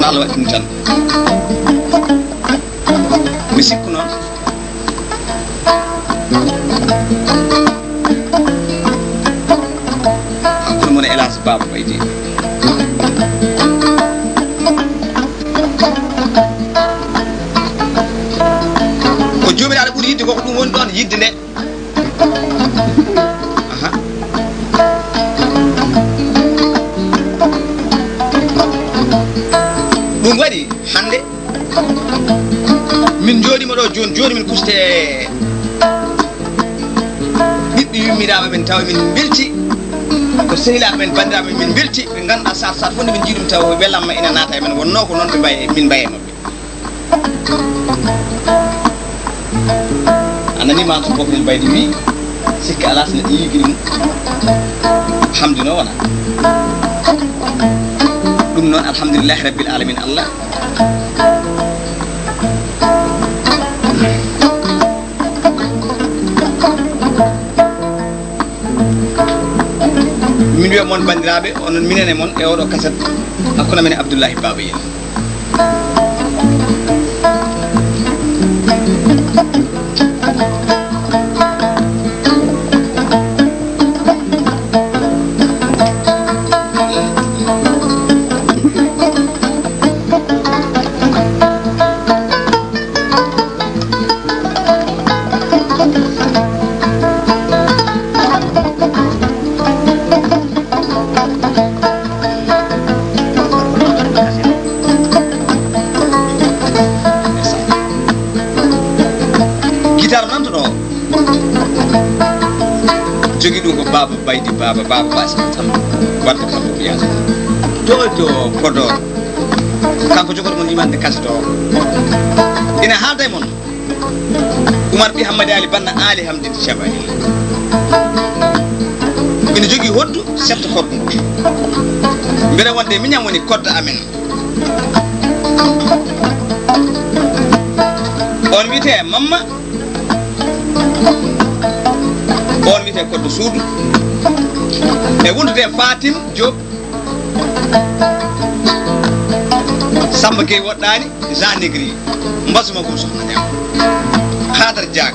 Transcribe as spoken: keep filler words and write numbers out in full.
Allah waɗi ɗum tan. Mi sikku noon. Hakkunde mon e Elhadji Baba Baydi. Ko Joomiraaɗo ɓuri yiɗde ko ko ɗum woni ɗoon yiɗde nde. Aha. Ɗum waɗi hannde min njooɗiima ɗo jooni, jooni min kuste ɓiɓɓe yummiraaɓe men tawa min mbelti, ko sehilaaɓe men, banndiraaɓe men, min mbelti, ɓe ngannduɗaa saat saat fof nde min njii ɗum tawa welamma ina naata e men, wonnoo ko noon ɓe mbaye, min mbaye maɓɓe. A nanii Mansour Bokrel Baydi wi, sikka alaa so neɗɗo yiigi ɗum, hamduno wona. Ɗum noon, alhamdulillahi rabbil alamin Allah. Min wiya mon banndiraaɓe, onon minen e mon e oɗo kaset hakkunde men e Abdoullahi Baba Yel. Guitare nan to ɗo. Jogi ɗum ko Baba Baydi, Baba, Baba Basi tan. Wadde kam ko ɓiya. Jojo Podor. Kanko jogoto mon imande kaset o. Ina haalda e mon. Umar Ɓi Hammadi Ali Banna Ali Hamdi Caba. Ina jogii hoddu setta koddu ndu. Mbeɗa wonde miñam woni kodda amen. On wiyetee Mamma. On wiyetee koddo suudu. E wondude Fatim Diop. Samba Gueye woɗɗaani, Jean Negri. Mbasuma gum soxna Ñaŋ. Xaadar Diak.